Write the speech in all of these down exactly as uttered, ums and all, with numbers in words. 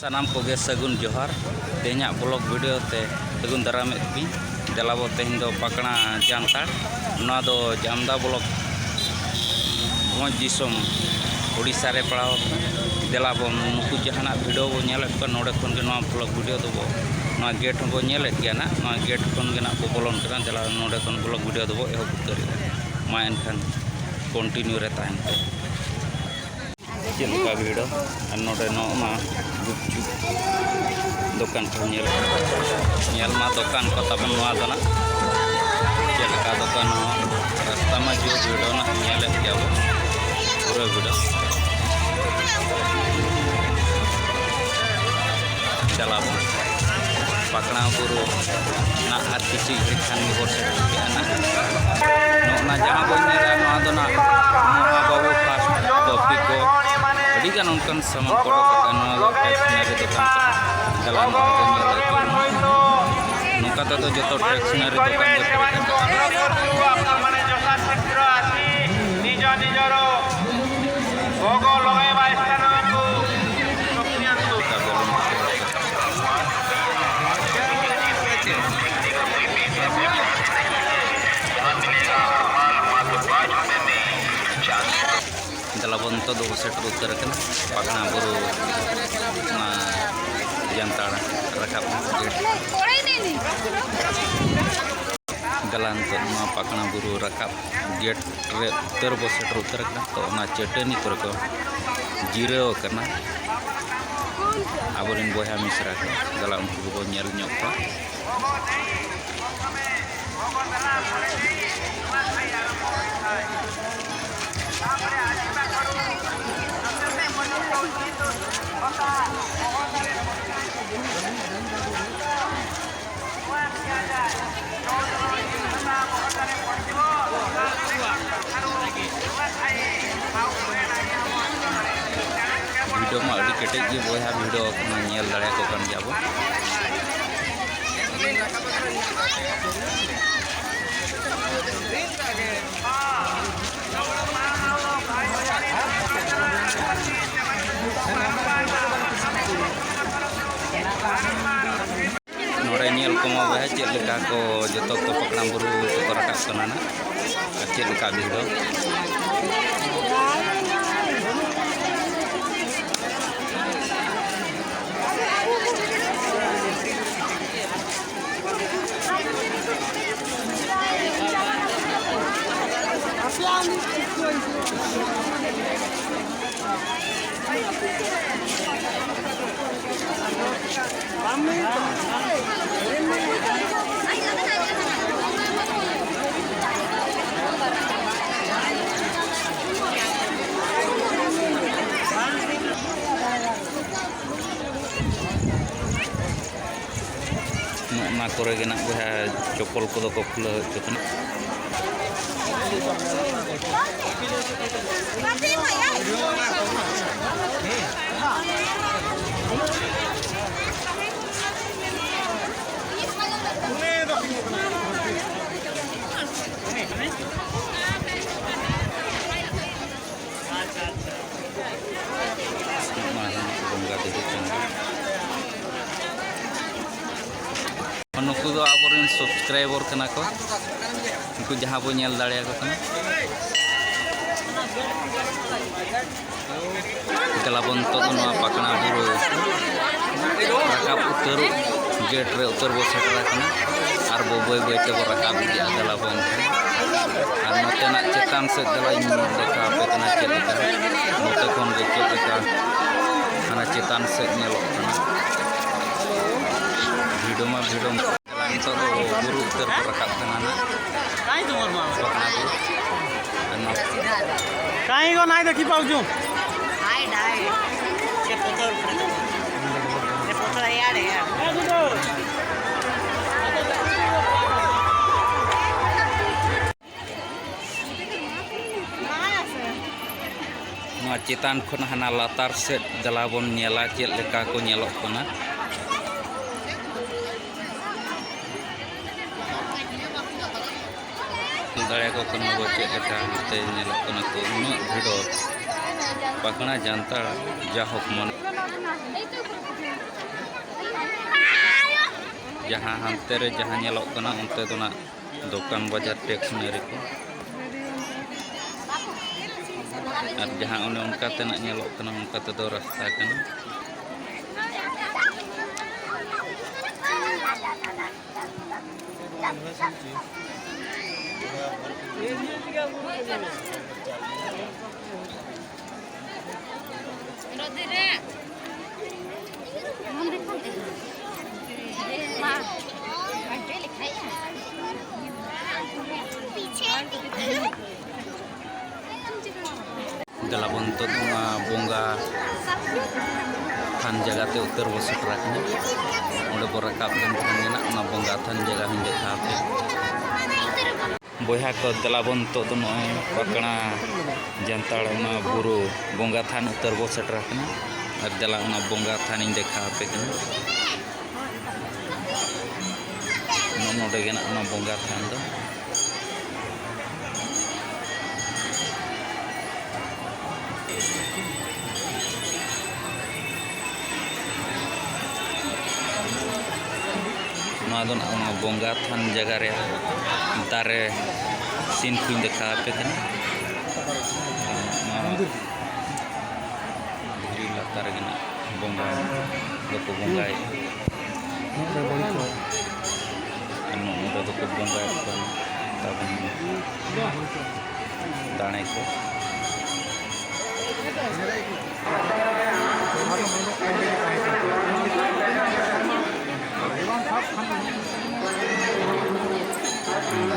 ᱥᱟᱱᱟᱢ ᱠᱚᱜᱮ ᱥᱟᱹᱜᱩᱱ ᱡᱚᱦᱟᱨ᱾ ᱛᱮᱦᱮᱧᱟᱜ ᱵᱞᱚᱜ ᱵᱷᱤᱰᱤᱭᱳ ᱛᱮ ᱥᱟᱹᱜᱩᱱ ᱫᱟᱨᱟᱢᱮᱫ ᱯᱮ᱾ ᱫᱮᱞᱟ ᱵᱚ, ᱛᱮᱦᱮᱧ ᱫᱚ ᱯᱟᱠᱲᱟ ᱡᱟᱱᱛᱟᱲ, ᱱᱚᱣᱟ ᱫᱚ ᱡᱟᱢᱫᱟ ᱵᱞᱚᱠ ᱵᱷᱚᱸᱡᱽ ᱫᱤᱥᱚᱢ ᱳᱰᱤᱥᱟ ᱨᱮ ᱯᱟᱲᱟᱣ ᱟᱠᱟᱱᱟ᱾ ᱫᱮᱞᱟ ᱵᱚᱱ, ᱱᱩᱠᱩ ᱡᱟᱦᱟᱱᱟᱜ ᱵᱷᱤᱰᱤᱭᱳ ᱵᱚᱱ ᱧᱮᱞᱮᱫ ᱠᱚᱣᱟ, ᱱᱚᱰᱮ ᱠᱷᱚᱱ ᱜᱮ ᱱᱚᱣᱟ ᱵᱞᱚᱜ ᱵᱷᱤᱰᱤᱭᱳ ᱫᱚᱵᱚ, ᱱᱚᱣᱟ ᱜᱮᱴ ᱦᱚᱸᱵᱚ ᱧᱮᱞᱮᱫ ᱜᱮᱭᱟ ᱱᱟᱜ, ᱱᱚᱣᱟ ᱜᱮᱴ ᱠᱷᱚᱱ ᱜᱮ ᱱᱟᱜ ᱵᱚ ᱵᱚᱞᱚᱱ ᱠᱟᱱᱟ᱾ ᱫᱮᱞᱟ, ᱱᱚᱰᱮ ᱠᱷᱚᱱ ᱵᱞᱚᱜ ᱵᱷᱤᱰᱤᱭᱳ ᱫᱚᱵᱚ ᱮᱦᱚᱵ ᱩᱛᱟᱹᱨᱮᱫᱟ᱾ ᱢᱟ ᱮᱱᱠᱷᱟᱱ ᱠᱚᱱᱴᱤᱱᱤᱭᱩ ᱨᱮ ᱛᱟᱦᱮᱱ ᱯᱮ᱾ ᱪᱮᱫ ᱞᱮᱠᱟ ᱵᱷᱤᱲ, ᱟᱨ ᱱᱚᱰᱮ ᱱᱚᱜᱼᱚ ᱱᱟ ᱜᱩᱯᱪᱩᱯ ᱫᱚᱠᱟᱱ ᱠᱚ ᱧᱮᱞ, ᱧᱮᱞ ᱢᱟ ᱫᱚᱠᱟᱱ ᱠᱚ ᱛᱟᱵᱚᱱ ᱱᱚᱣᱟ ᱫᱚ ᱱᱟᱜ᱾ ᱪᱮᱫ ᱞᱮᱠᱟ ᱫᱚᱠᱟᱱ ᱦᱚᱸ, ᱨᱟᱥᱛᱟ ᱢᱟ ᱡᱳᱨ ᱵᱷᱤᱲ ᱱᱟᱜ, ᱧᱮᱞᱮᱫ ᱜᱮᱭᱟ ᱵᱚ ᱯᱩᱨᱟᱹ ᱵᱷᱤᱲ᱾ ᱪᱟᱞᱟᱣ ᱵᱚᱱ ᱯᱟᱠᱲᱟ ᱵᱩᱨᱩ ᱱᱟᱜ ᱟᱨ ᱠᱤᱪᱷᱩ ᱜᱷᱟᱹᱲᱤᱡ ᱠᱷᱟᱱ ᱜᱮᱵᱚ ᱥᱮᱴᱮᱨ ᱠᱮᱜᱼᱟ ᱱᱟᱜ᱾ ᱱᱚᱜᱼᱚ ᱱᱟ ᱡᱟᱦᱟᱸ ᱵᱚᱱ ᱧᱮᱞᱟ, ᱱᱚᱣᱟ ᱫᱚ ᱱᱟᱜ ᱢᱚᱦᱟ ᱵᱟᱹᱵᱩ ᱯᱷᱟᱥᱴ ᱠᱚᱯᱤ ᱠᱚ, ᱟᱹᱰᱤ ᱜᱟᱱ ᱚᱱᱠᱟᱱ ᱥᱟᱢᱟᱱ ᱠᱚ ᱚᱰᱚᱠ ᱟᱠᱟᱫᱼᱟ᱾ ᱱᱚᱣᱟ ᱫᱚ ᱴᱮᱥᱱᱟᱨᱤ ᱫᱚᱠᱟᱱ ᱠᱟᱱᱟ᱾ ᱪᱟᱞᱟᱣ ᱱᱚᱣᱟ ᱫᱚ ᱧᱮᱞ ᱟᱹᱪᱩᱨ ᱢᱟ᱾ ᱱᱚᱝᱠᱟ ᱛᱮᱫᱚ ᱡᱚᱛᱚ ᱴᱮᱥᱱᱟᱨᱤ ᱫᱚᱠᱟᱱ ᱜᱮ ᱯᱮᱨᱮᱡ ᱟᱠᱟᱱᱟ᱾ ᱱᱚᱝᱠᱟ ᱵᱮᱞᱩᱱ ᱠᱚ ᱚᱰᱚᱠ ᱟᱠᱟᱫᱼᱟ᱾ ᱫᱮᱞᱟ ᱵᱚᱱ, ᱱᱤᱛᱚᱜ ᱫᱚᱵᱚ ᱥᱮᱴᱮᱨ ᱩᱛᱟᱹᱨ ᱟᱠᱟᱱᱟ ᱯᱟᱠᱲᱟ ᱵᱩᱨᱩ, ᱚᱱᱟ ᱡᱟᱱᱛᱟᱲ ᱨᱟᱠᱟᱵ ᱜᱮᱴ᱾ ᱫᱮᱞᱟ, ᱱᱤᱛᱚᱜ ᱱᱚᱣᱟ ᱯᱟᱠᱲᱟ ᱵᱩᱨᱩ ᱨᱟᱠᱟᱵ ᱜᱮᱴ ᱨᱮ ᱩᱛᱟᱹᱨ ᱵᱚ ᱥᱮᱴᱮᱨ ᱩᱛᱟᱹᱨ ᱟᱠᱟᱱᱟ᱾ ᱛᱚ, ᱚᱱᱟ ᱪᱟᱹᱴᱟᱹᱱᱤ ᱠᱚᱨᱮ ᱠᱚ ᱡᱤᱨᱟᱹᱣ ᱟᱠᱟᱱᱟ ᱟᱵᱚᱨᱮᱱ ᱵᱚᱭᱦᱟ ᱢᱤᱥᱨᱟ ᱠᱚ᱾ ᱫᱮᱞᱟ, ᱩᱱᱠᱩ ᱜᱮᱵᱚ ᱧᱮᱞ ᱧᱚᱜ ᱠᱚᱣᱟ᱾ ᱵᱷᱤᱰᱤᱭᱳ ᱢᱟ ᱟᱹᱰᱤ ᱠᱮᱴᱮᱡ ᱜᱮ ᱵᱚᱭᱦᱟ, ᱵᱷᱤᱰᱤᱭᱳ ᱠᱚᱢᱟ ᱧᱮᱞ ᱫᱟᱲᱮᱭᱟᱠᱚ ᱠᱟᱱ ᱜᱮᱭᱟ ᱵᱚᱱ᱾ ᱪᱮᱫ ᱞᱮᱠᱟ ᱠᱚ ᱡᱚᱛᱚ ᱠᱚ ᱯᱟᱠᱲᱟ ᱵᱩᱨᱩ ᱛᱮᱠᱚ ᱨᱟᱠᱟᱵ ᱠᱟᱱᱟ ᱱᱟᱜ, ᱟᱨ ᱪᱮᱫ ᱞᱮᱠᱟ ᱵᱷᱤᱲ ᱫᱚ᱾ ᱱᱚᱜᱼᱱᱟ ᱠᱚᱨᱮ ᱜᱮ ᱱᱟᱜ ᱵᱚᱭᱦᱟ ᱪᱚᱯᱚᱞ ᱠᱚᱫᱚ ᱠᱚ ᱠᱷᱩᱞᱟᱹᱣ ᱦᱚᱪᱚ ᱠᱟᱱᱟ᱾ ᱱᱚᱣᱟ ᱦᱚᱸ ᱵᱚᱸᱜᱟ ᱫᱮᱵᱤ ᱠᱟᱱ ᱜᱮᱭᱟ᱾ ᱱᱩᱠᱩ ᱫᱚ ᱟᱵᱚᱨᱮᱱ subscriber ᱠᱟᱱᱟ ᱠᱚ, ᱩᱱᱠᱩ ᱡᱟᱦᱟᱸ ᱵᱚ ᱧᱮᱞ ᱫᱟᱲᱮᱭᱟᱠᱚ ᱠᱟᱱᱟ᱾ ᱫᱮᱞᱟ ᱵᱚᱱ ᱱᱤᱛᱚᱜ ᱫᱚ ᱱᱚᱣᱟ ᱯᱟᱠᱲᱟ ᱵᱩᱨᱩ ᱨᱟᱠᱟᱵ ᱩᱛᱟᱹᱨᱚᱜ ᱜᱮᱴ ᱨᱮ ᱩᱛᱟᱹᱨ ᱵᱚ ᱥᱮᱴᱮᱨ ᱟᱠᱟᱱᱟ ᱟᱨ ᱵᱚ ᱵᱟᱹᱭ ᱵᱟᱹᱭ ᱛᱮᱵᱚ ᱨᱟᱠᱟᱵ ᱤᱫᱤᱜᱼᱟ᱾ ᱫᱮᱞᱟ ᱵᱚᱱ ᱮᱱᱠᱷᱟᱱ᱾ ᱟᱨ ᱱᱚᱛᱮᱱᱟᱜ ᱪᱮᱛᱟᱱ ᱥᱮᱫ ᱫᱮᱞᱟᱧ ᱫᱮᱠᱷᱟᱣ ᱟᱯᱮ ᱠᱟᱱᱟ ᱪᱮᱫ ᱞᱮᱠᱟ, ᱱᱚᱛᱮ ᱠᱷᱚᱱ ᱜᱮ ᱪᱮᱫ ᱞᱮᱠᱟ ᱦᱟᱱᱟ ᱪᱮᱛᱟᱱ ᱥᱮᱫ ᱧᱮᱞᱚᱜ ᱠᱟᱱᱟ᱾ ᱵᱷᱤᱰᱚ ᱢᱟ ᱵᱷᱤᱰᱚ᱾ ᱱᱤᱛᱚᱜ ᱫᱚ ᱵᱩᱨᱩ ᱩᱛᱟᱹᱨ ᱠᱚ ᱨᱟᱠᱟᱵ ᱠᱟᱱᱟ ᱱᱟᱜ᱾ ᱯᱟᱠᱲᱟ ᱵᱩᱨᱩ᱾ ᱟᱨ ᱱᱚᱣᱟ ᱠᱟᱹᱦᱤᱸ ᱠᱚ ᱱᱟᱭ ᱫᱚ ᱠᱤ ᱯᱟᱣᱡᱩ? ᱦᱟᱭ ᱰᱟᱭ᱾ ᱪᱮᱫ ᱯᱚᱛᱚᱨ? ᱪᱮᱫ ᱯᱚᱛᱚᱨ? ᱮᱭᱟᱲ, ᱮᱭᱟᱲ᱾ ᱱᱚᱣᱟ ᱪᱮᱛᱟᱱ ᱠᱷᱚᱱ ᱦᱟᱱᱟ ᱞᱟᱛᱟᱨ ᱥᱮᱫ ᱫᱮᱞᱟ ᱵᱚᱱ ᱧᱮᱞᱟ ᱪᱮᱫ ᱞᱮᱠᱟ ᱠᱚ ᱧᱮᱞᱚᱜ ᱠᱟᱱᱟ᱾ ᱧᱮᱞ ᱫᱟᱲᱮᱭᱟᱠᱚ ᱠᱟᱱᱟ ᱵᱚ ᱪᱮᱫ ᱞᱮᱠᱟ ᱱᱚᱛᱮ ᱧᱮᱞᱚᱜ ᱠᱟᱱᱟ ᱠᱚ, ᱩᱱᱟᱹᱜ ᱵᱷᱤᱲᱚ ᱯᱟᱠᱲᱟ ᱡᱟᱱᱛᱟᱲ ᱡᱟᱦᱳᱠ ᱢᱟᱱᱮ ᱡᱟᱦᱟᱸ ᱦᱟᱱᱛᱮ ᱨᱮ ᱡᱟᱦᱟᱸ ᱧᱮᱞᱚᱜ ᱠᱟᱱᱟ, ᱚᱱᱛᱮ ᱫᱚ ᱱᱟᱜ ᱫᱚᱠᱟᱱ ᱵᱟᱡᱟᱨ ᱴᱮᱠᱥᱱᱟᱨᱤ ᱠᱚ, ᱟᱨ ᱡᱟᱦᱟᱸ ᱚᱱᱮ ᱚᱱᱠᱟ ᱛᱮᱱᱟᱜ ᱧᱮᱞᱚᱜ ᱠᱟᱱᱟ, ᱚᱱᱠᱟ ᱛᱮᱫᱚ ᱨᱟᱥᱛᱟ ᱠᱟᱱᱟ᱾ ᱫᱮᱞᱟ ᱵᱚᱱ ᱱᱤᱛᱚᱜ ᱫᱚ ᱱᱚᱣᱟ ᱵᱚᱸᱜᱟ ᱛᱷᱟᱱ ᱡᱟᱭᱜᱟ ᱛᱮ ᱩᱛᱟᱹᱨ ᱵᱚ ᱥᱮᱴᱮᱨ ᱟᱠᱟᱱᱟ᱾ ᱚᱸᱰᱮ ᱵᱚ ᱨᱟᱠᱟᱵ ᱞᱮᱱᱠᱷᱟᱱ ᱜᱮ ᱱᱟᱜ ᱚᱱᱟ ᱵᱚᱸᱜᱟ ᱛᱷᱟᱱ ᱡᱟᱭᱜᱟ ᱦᱚᱸᱧ ᱫᱮᱠᱷᱟᱣ ᱟᱯᱮᱭᱟ᱾ ᱵᱚᱭᱦᱟ ᱠᱚ, ᱫᱮᱞᱟ ᱵᱚᱱ ᱱᱤᱛᱚᱜ ᱫᱚ ᱱᱚᱜᱼᱚᱭ ᱯᱟᱠᱲᱟ ᱡᱟᱱᱛᱟᱲ ᱚᱱᱟ ᱵᱩᱨᱩ ᱵᱚᱸᱜᱟ ᱛᱷᱟᱱ ᱩᱛᱟᱹᱨ ᱵᱚ ᱥᱮᱴᱮᱨ ᱟᱠᱟᱱᱟ᱾ ᱟᱨ ᱫᱮᱞᱟ ᱚᱱᱟ ᱵᱚᱸᱜᱟ ᱛᱷᱟᱱᱤᱧ ᱫᱮᱠᱷᱟᱣ ᱟᱯᱮ ᱠᱟᱱᱟ᱾ ᱱᱚᱜᱼᱚ ᱱᱚᱰᱮ ᱜᱮ ᱱᱟᱜ ᱚᱱᱟ ᱵᱚᱸᱜᱟ ᱛᱷᱟᱱ ᱫᱚ᱾ ᱱᱚᱣᱟ ᱫᱚ ᱱᱟᱜ ᱚᱱᱟ ᱵᱚᱸᱜᱟ ᱛᱷᱟᱱ ᱡᱟᱭᱜᱟ ᱨᱮ ᱫᱟᱨᱮ ᱥᱤᱱ ᱠᱚᱧ ᱫᱮᱠᱷᱟᱣ ᱟᱯᱮ ᱠᱟᱱᱟ᱾ ᱱᱚᱣᱟ ᱫᱷᱤᱨᱤ ᱞᱟᱛᱟᱨ ᱨᱮᱜᱮ ᱱᱟᱜ ᱵᱚᱸᱜᱟ ᱫᱚᱠᱚ ᱵᱚᱸᱜᱟᱭᱮᱫᱼᱟ᱾ ᱱᱚᱜᱼᱚ ᱱᱚᱰᱮ ᱫᱚᱠᱚ ᱵᱚᱸᱜᱟᱭᱮᱫ ᱠᱚᱣᱟ ᱛᱟᱵᱚᱱ ᱫᱟᱲᱮ ᱠᱚ᱾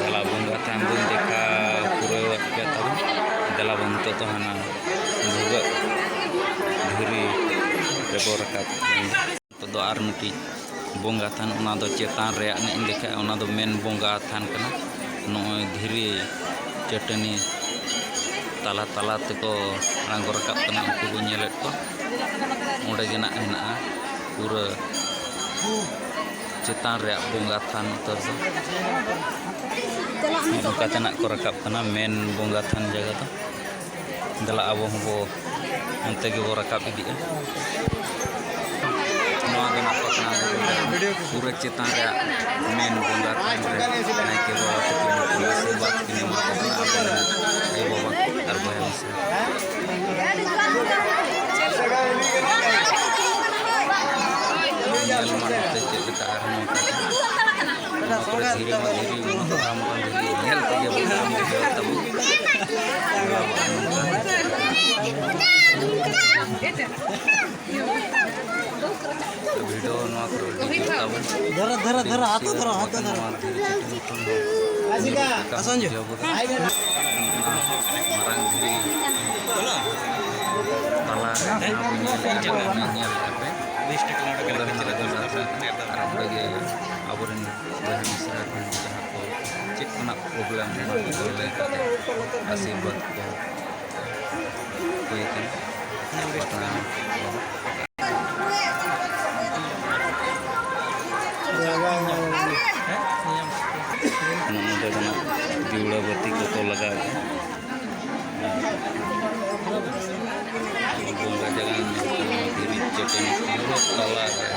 ᱫᱮᱞᱟ ᱵᱚᱸᱜᱟ ᱛᱷᱟᱱ ᱫᱚᱧ ᱫᱮᱠᱷᱟᱣ ᱯᱩᱨᱟᱹᱣ ᱟᱫ ᱯᱮᱭᱟ ᱛᱟᱵᱚᱱ᱾ ᱫᱮᱞᱟ ᱵᱚᱱ ᱱᱤᱛᱚᱜ ᱫᱚ ᱦᱟᱱᱟ ᱵᱷᱩᱜᱟᱹᱜ ᱫᱷᱤᱨᱤ ᱨᱮᱵᱚ ᱨᱟᱠᱟᱵ ᱞᱮᱱ᱾ ᱱᱤᱛᱚᱜ ᱫᱚ ᱟᱨ ᱢᱤᱫᱴᱤᱡ ᱵᱚᱸᱜᱟ ᱛᱷᱟᱱ, ᱚᱱᱟ ᱫᱚ ᱪᱮᱛᱟᱱ ᱨᱮᱭᱟᱜ ᱱᱟᱜ ᱤᱧ ᱫᱮᱠᱷᱟᱣᱟ᱾ ᱚᱱᱟ ᱫᱚ ᱢᱮᱱ ᱵᱚᱸᱜᱟ ᱛᱷᱟᱱ ᱠᱟᱱᱟ᱾ ᱱᱚᱜᱼᱚᱭ ᱫᱷᱤᱨᱤ ᱪᱟᱹᱴᱟᱹᱱᱤ ᱛᱟᱞᱟ ᱛᱟᱞᱟ ᱛᱮᱠᱚ ᱟᱬᱜᱚ ᱨᱟᱠᱟᱵ ᱠᱟᱱᱟ, ᱩᱱᱠᱩ ᱵᱚᱱ ᱧᱮᱞᱮᱫ ᱠᱚᱣᱟ᱾ ᱚᱸᱰᱮ ᱜᱮ ᱱᱟᱜ ᱦᱮᱱᱟᱜᱼᱟ ᱯᱩᱨᱟᱹ ᱪᱮᱛᱟᱱ ᱨᱮᱭᱟᱜ ᱵᱚᱸᱜᱟ ᱛᱷᱟᱱ ᱩᱛᱟᱹᱨ ᱫᱚ᱾ ᱱᱚᱝᱠᱟ ᱛᱮ ᱱᱟᱜ ᱠᱚ ᱨᱟᱠᱟᱵ ᱠᱟᱱᱟ ᱢᱮᱱ ᱵᱚᱸᱜᱟ ᱛᱷᱟᱱ ᱡᱟᱭᱜᱟ ᱫᱚ᱾ ᱫᱮᱞᱟ ᱟᱵᱚ ᱦᱚᱸᱵᱚ ᱚᱱᱛᱮ ᱜᱮᱵᱚ ᱨᱟᱠᱟᱵ ᱤᱫᱤᱜᱼᱟ᱾ ᱱᱚᱣᱟ ᱫᱚ ᱱᱟᱜ ᱯᱟᱠᱷᱱᱟ ᱵᱩᱨᱩ᱾ ᱯᱩᱨᱟᱹ ᱪᱮᱛᱟᱱ ᱨᱮᱭᱟᱜ ᱢᱮᱱ ᱵᱚᱸᱜᱟ ᱛᱷᱟᱱ ᱨᱮ ᱱᱟᱭᱠᱮ ᱵᱟᱵᱟ ᱛᱟᱹᱠᱤᱱ ᱟᱥᱤᱨᱵᱟᱫᱽ ᱠᱤᱱ ᱮᱢᱟ ᱠᱚ ᱠᱟᱱᱟ ᱟᱵᱚᱨᱮᱱ ᱟᱭᱳ ᱵᱟᱵᱟ ᱟᱨ ᱵᱚᱭᱦᱟ ᱢᱤᱥᱨᱟ᱾ ᱧᱮᱞ ᱢᱟ ᱱᱚᱛᱮ ᱪᱮᱫ ᱞᱮᱠᱟ ᱟᱨᱦᱚᱸ ᱱᱚᱝᱠᱟ ᱜᱮ᱾ ᱱᱚᱣᱟ ᱠᱚᱨᱮ ᱫᱷᱤᱨᱤ ᱢᱟ ᱫᱷᱤᱨᱤ, ᱢᱚᱴᱟ ᱢᱚᱴᱟ ᱫᱷᱤᱨᱤ ᱧᱮᱞ ᱛᱮᱜᱮ ᱵᱚᱛᱚᱨ ᱵᱩᱡᱷᱟᱹᱜ ᱛᱟᱵᱚᱱ᱾ ᱵᱷᱤᱰᱤᱭᱳ ᱱᱚᱣᱟ ᱠᱚᱨᱮ ᱰᱤᱞᱤᱴ ᱛᱟᱵᱚᱱ᱾ ᱫᱷᱟᱨᱟ, ᱫᱷᱟᱨᱟ, ᱫᱷᱟᱨᱟ, ᱦᱟᱛ ᱫᱷᱟᱨᱟ, ᱦᱟᱛ ᱫᱷᱟᱨᱟ᱾ ᱱᱚᱣᱟ ᱫᱷᱤᱨᱤ ᱪᱟᱹᱴᱟᱹᱱᱤ ᱠᱷᱚᱱ ᱫᱚ ᱟᱥᱟᱱ ᱡᱚ᱾ ᱵᱩᱡᱷᱟᱹᱣ ᱜᱚᱫᱟ᱾ ᱚᱱᱟ ᱢᱟᱨᱟᱝ ᱫᱷᱤᱨᱤ ᱛᱟᱞᱟ ᱨᱮ ᱡᱟᱦᱟᱸ ᱵᱚᱱ ᱧᱮᱞᱮᱫᱼᱟ, ᱚᱱᱟ ᱧᱮᱞᱮᱫᱼᱟ ᱯᱮ᱾ ᱚᱸᱰᱮ ᱦᱚᱸ ᱟᱵᱚ ᱥᱟᱱᱛᱟᱲ ᱟᱨ ᱚᱸᱰᱮ ᱜᱮ ᱟᱵᱚᱨᱮᱱ ᱵᱚᱭᱦᱟ ᱢᱤᱥᱨᱟ ᱠᱚ ᱡᱟᱦᱟᱸ ᱠᱚ ᱪᱮᱫ ᱠᱷᱚᱱᱟᱜ ᱯᱨᱚᱵᱞᱮᱢ ᱚᱱᱟ ᱠᱚ ᱞᱟᱹᱭ ᱠᱟᱛᱮ ᱟᱥᱤᱨᱵᱟᱫᱽ ᱠᱚ ᱦᱩᱭ ᱠᱟᱱᱟ᱾ ᱱᱚᱜᱼᱚ ᱱᱚᱰᱮ ᱫᱚ ᱱᱟᱜ ᱡᱩᱲᱟᱹ ᱵᱟᱹᱛᱤ ᱠᱚᱠᱚ ᱞᱟᱜᱟᱣᱮᱫᱼᱟ᱾ ᱵᱚᱸᱜᱟ ᱡᱟᱭᱜᱟ ᱧᱮᱞ ᱛᱮᱦᱚᱸ ᱫᱷᱤᱨᱤ ᱪᱟᱹᱴᱟᱹᱱᱤ ᱯᱩᱨᱟᱹ ᱛᱟᱞᱟ ᱨᱮ᱾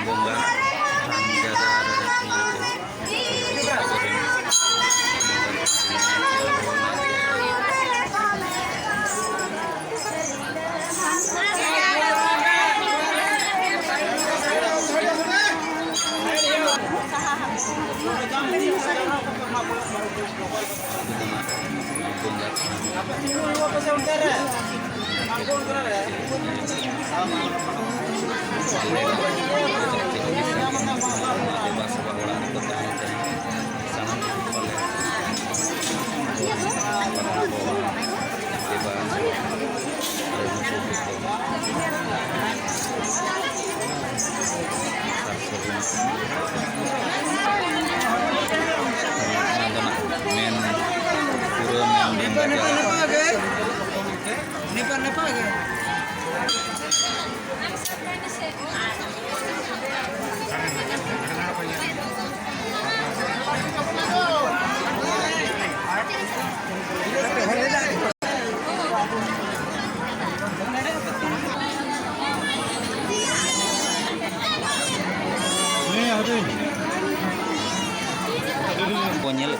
ᱵᱚᱸᱜᱟ ᱛᱷᱟᱱ ᱡᱟᱭᱜᱟ ᱨᱮ ᱧᱮᱞ ᱠᱚ᱾ ᱫᱮᱵᱟ ᱥᱮᱵᱟ ᱚᱲᱟᱜ ᱨᱮᱠᱚ ᱛᱟᱦᱮᱱ ᱛᱟᱦᱮᱸᱫ᱾ ᱥᱟᱱᱟᱢ ᱠᱚ ᱯᱟᱞᱮ ᱫᱮᱵᱟ ᱥᱮᱵᱟ ᱟᱨ ᱱᱩᱠᱩ ᱜᱮᱠᱚ ᱥᱟᱨ ᱥᱟᱹᱜᱩᱱ᱾ ᱚᱱᱟ ᱫᱚ ᱱᱟᱜ ᱢᱮᱱ ᱯᱩᱨᱟᱹ ᱢᱮᱱ ᱱᱤᱯᱟ, ᱱᱤᱯᱟ ᱜᱮ᱾ ᱱᱤᱯᱟ, ᱱᱤᱯᱟ ᱜᱮ᱾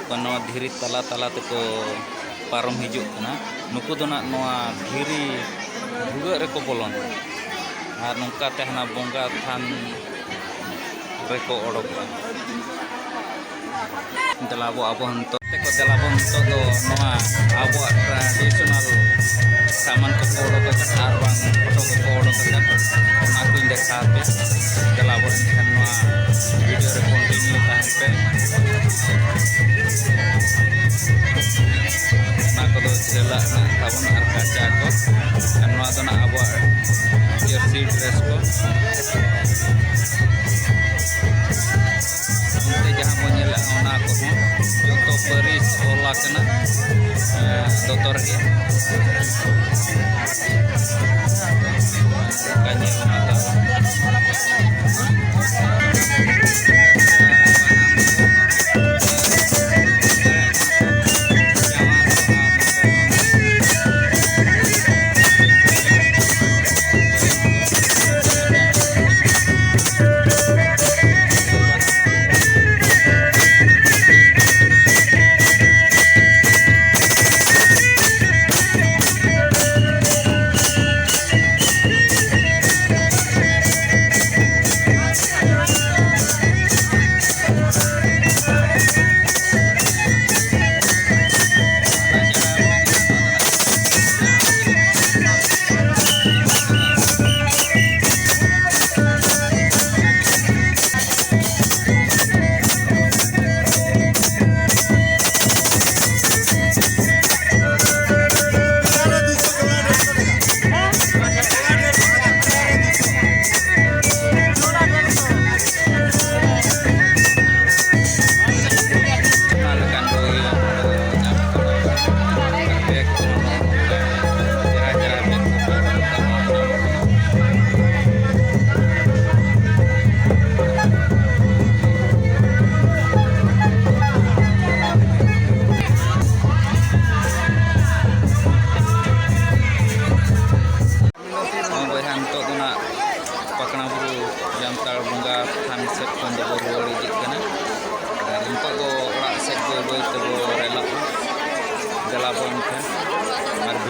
ᱱᱚᱣᱟ ᱫᱷᱤᱨᱤ ᱛᱟᱞᱟ ᱛᱟᱞᱟ ᱛᱮᱠᱚ ᱯᱟᱨᱚᱢ ᱦᱤᱡᱩᱜ ᱠᱟᱱᱟ᱾ ᱱᱩᱠᱩ ᱫᱚ ᱱᱟᱜ ᱱᱚᱣᱟ ᱫᱷᱤᱨᱤ ᱵᱷᱩᱜᱟᱹᱜ ᱨᱮᱠᱚ ᱵᱚᱞᱚᱱᱟ ᱟᱨ ᱱᱚᱝᱠᱟ ᱛᱮ ᱦᱟᱱᱟ ᱵᱚᱸᱜᱟ ᱛᱷᱟᱱ ᱨᱮᱠᱚ ᱚᱰᱚᱠᱚᱜᱼᱟ᱾ ᱫᱮᱞᱟ ᱵᱚ ᱟᱵᱚ ᱱᱤᱛᱚᱜ ᱛᱮᱠᱚ ᱫᱮᱞᱟ ᱵᱚ ᱱᱤᱛᱚᱜ ᱫᱚ ᱱᱚᱣᱟ ᱟᱵᱚᱣᱟᱜ traditional ᱥᱟᱢᱟᱱ ᱠᱚᱠᱚ ᱚᱰᱚᱠ ᱟᱠᱟᱫ ᱟᱨ ᱵᱟᱝ ᱯᱷᱳᱴᱳ ᱠᱚᱠᱚ ᱚᱰᱚᱠ ᱟᱠᱟᱫ, ᱚᱱᱟ ᱠᱚᱧ ᱫᱮᱠᱷᱟᱣ ᱟᱯᱮᱭᱟ᱾ ᱫᱮᱞᱟ ᱵᱚ ᱮᱱᱠᱷᱟᱱ ᱱᱚᱣᱟ video ᱨᱮ continue ᱛᱟᱦᱮᱱ ᱯᱮ᱾ ᱚᱱᱟ ᱠᱚᱫᱚ ᱡᱷᱟᱹᱞᱟᱜ ᱱᱟᱜ ᱛᱟᱵᱚᱱ ᱟᱨ ᱠᱟᱪᱟ ᱠᱚ, ᱟᱨ ᱱᱚᱣᱟ ᱫᱚ ᱱᱟᱜ ᱟᱵᱚᱣᱟᱜ jersey dress ᱠᱚ᱾ ᱚᱱᱛᱮ ᱡᱟᱦᱟᱸ ᱵᱚᱱ ᱧᱮᱞᱮᱫ, ᱚᱱᱟ ᱠᱚᱦᱚᱸ ᱡᱚᱛᱚ ᱯᱟᱹᱨᱤᱥ ᱚᱞ ᱟᱠᱟᱱᱟ, ᱮᱸ, ᱫᱚᱛᱚ ᱨᱮᱜᱮ᱾ ᱚᱱᱠᱟ ᱧᱮᱞ ᱢᱟ ᱛᱟᱵᱚᱱ᱾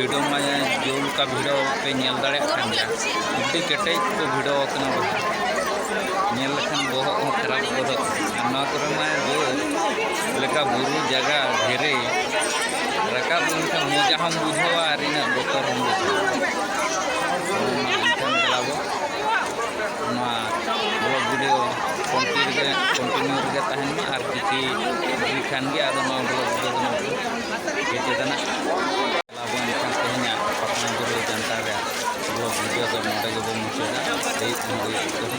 ᱵᱷᱤᱲ ᱢᱟ ᱡᱮᱞᱮᱠᱟ ᱵᱷᱤᱲ ᱯᱮ ᱧᱮᱞ ᱫᱟᱲᱮᱭᱟᱜ ᱠᱟᱱ ᱜᱮᱭᱟ, ᱟᱹᱰᱤ ᱠᱮᱴᱮᱡ ᱠᱚ ᱵᱷᱤᱲ ᱟᱠᱟᱱᱟ ᱵᱚᱭᱦᱟ᱾ ᱧᱮᱞ ᱞᱮᱠᱷᱟᱱ ᱵᱚᱦᱚᱜ ᱦᱚᱸ ᱠᱷᱟᱨᱟᱯ ᱜᱚᱫᱚᱜ᱾ ᱟᱨ ᱱᱚᱣᱟ ᱠᱚᱨᱮ ᱢᱟ ᱡᱮᱞᱮᱠᱟ ᱵᱩᱨᱩ ᱡᱟᱭᱜᱟ ᱫᱷᱤᱨᱤ, ᱨᱟᱠᱟᱵ ᱞᱮᱱᱠᱷᱟᱱ ᱢᱚᱡᱟ ᱦᱚᱸᱢ ᱵᱩᱡᱷᱟᱹᱣᱟ ᱟᱨ ᱤᱱᱟᱹᱜ ᱵᱚᱛᱚᱨ ᱦᱚᱸᱢ ᱵᱩᱡᱷᱟᱹᱣᱟ᱾ ᱢᱟ ᱮᱱᱠᱷᱟᱱ ᱫᱮᱞᱟ ᱵᱚ ᱱᱚᱣᱟ vlog video continue ᱨᱮᱜᱮ, continue ᱨᱮᱜᱮ ᱛᱟᱦᱮᱱ ᱢᱟ᱾ ᱟᱨ ᱠᱤᱪᱷᱤ ᱜᱷᱟᱹᱲᱤ ᱠᱷᱟᱱ ᱜᱮ ᱟᱫᱚ ᱱᱚᱣᱟ vlog video ᱫᱚ ᱱᱚᱰᱮ ᱜᱮ ᱠᱮᱪᱮᱫ ᱮᱱᱟ᱾ ᱟᱵᱚ ᱮᱱᱠᱷᱟᱱ ᱛᱮᱦᱮᱧᱟᱜ ᱯᱟᱴᱱᱟ ᱵᱩᱨᱩ ᱡᱟᱱᱛᱷᱟᱲ ᱨᱮᱭᱟᱜ vlog video ᱫᱚ ᱱᱚᱰᱮ ᱜᱮᱵᱚ ᱢᱩᱪᱟᱹᱫᱟ᱾ ᱟᱹᱭᱩᱵ ᱦᱚᱸ ᱟᱹᱭᱩᱵ ᱠᱟᱱᱟ᱾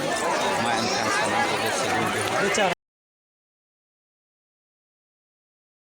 ᱢᱟ ᱮᱱᱠᱷᱟᱱ ᱥᱟᱱᱟᱢ ᱠᱚᱜᱮ ᱥᱟᱹᱜᱩᱱ ᱡᱚᱦᱟᱨ᱾